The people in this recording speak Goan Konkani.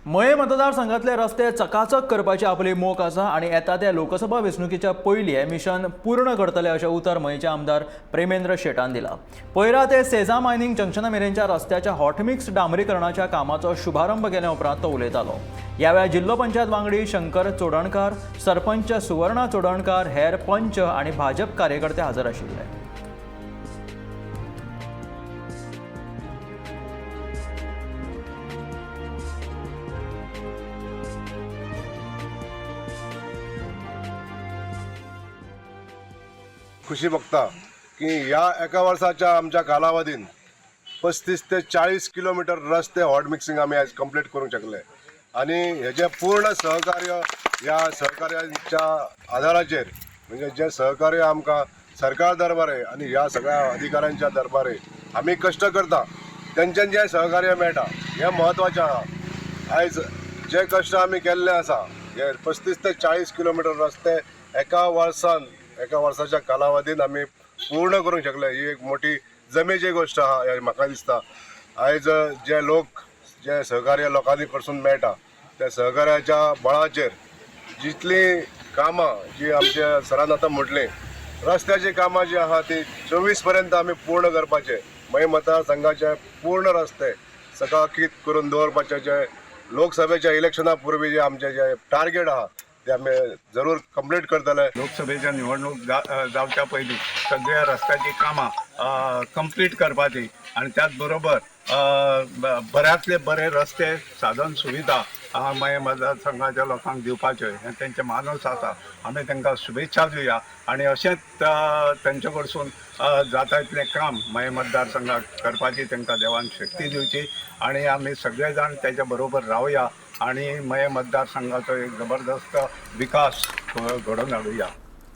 मये मतदारसंघातले रस्ते चकाचक करपाची आपली मोख आसा आनी येता त्या लोकसभा वेंचणुकेच्या पयलीं हें मिशन पूर्ण करतले अशें उतर मयेचे आमदार प्रेमेंद्र शेटान दिला. पयरा ते सेजा मायनिंग जंक्शना मेरेनच्या रस्त्याच्या हॉटमिक्स डांबरीकरणाच्या कामाचो शुभारंभ केल्या उपरांत तो उलयतालो. ह्या वेळार जिल्लो पंचायत वांगडी शंकर चोडणकार, सरपंच सुवर्णा चोडणकार, हेर पंच आनी भाजप कार्यकर्ते हजर आशिल्ले. खुशी भोगता की ह्या एका वर्साच्या आमच्या कालावधीन 35 ते 40 किलोमिटर रस्ते हॉट मिक्सिंग आमी आयज कंप्लीट करूंक शकले आनी हेजें पूर्ण सहकार्य ह्या सहकार्याच्या आदाराचेर, म्हणजे जे सहकार्य आमकां सरकार दरबारे आनी ह्या सगळ्या अधिकाऱ्यांच्या दरबारे आमी कश्ट करता तेंच्यान जें सहकार्य मेळटा हें म्हत्वाचें आहा. आयज जे कश्ट आमी केल्ले आसा हे 35 ते 40 किलोमिटर रस्ते एका वर्सान, एका वर्साच्या कालावधीन आमी पूर्ण करूंक शकले, ही एक मोठी जमेची गोश्ट आहा हें म्हाका दिसता. आयज जे लोक जे सहकार्य लोकांनी कडसून मेळटा त्या सहकार्याच्या बळाचेर जितलीं कामां जी आमच्या सरान आतां म्हटलीं, रस्त्याची कामां जी आहा ती 24 पर्यंत आमी पूर्ण करपाचे, मये मतदारसंघाचे पूर्ण रस्ते चकाकीत करून दवरपाचे जे लोकसभेच्या इलेक्शना पूर्वी जे आमचे जे टार्गेट आहा ते आमी जरूर कंप्लीट करतले. लोकसभेच्या निवडणूक जावच्या पयलीं सगळ्या रस्त्याची कामां कंप्लीट करपाची आनी त्याच बरोबर बऱ्यांतले बरे रस्ते, साधन सुविधा मये मतदारसंघाच्या लोकांक दिवपाच्यो हें तेंचें मानस आसा. आमी तांकां शुभेच्छा दिवया आनी अशेंच तेंचे कडसून जाता इतलें काम मये मतदारसंघाक करपाची तांकां देवान शक्ती दिवची आनी आमी सगळे जाण तेच्या बरोबर रावया आनी मये मतदारसंघाचो एक जबरदस्त विकास घडोवन हाडुया.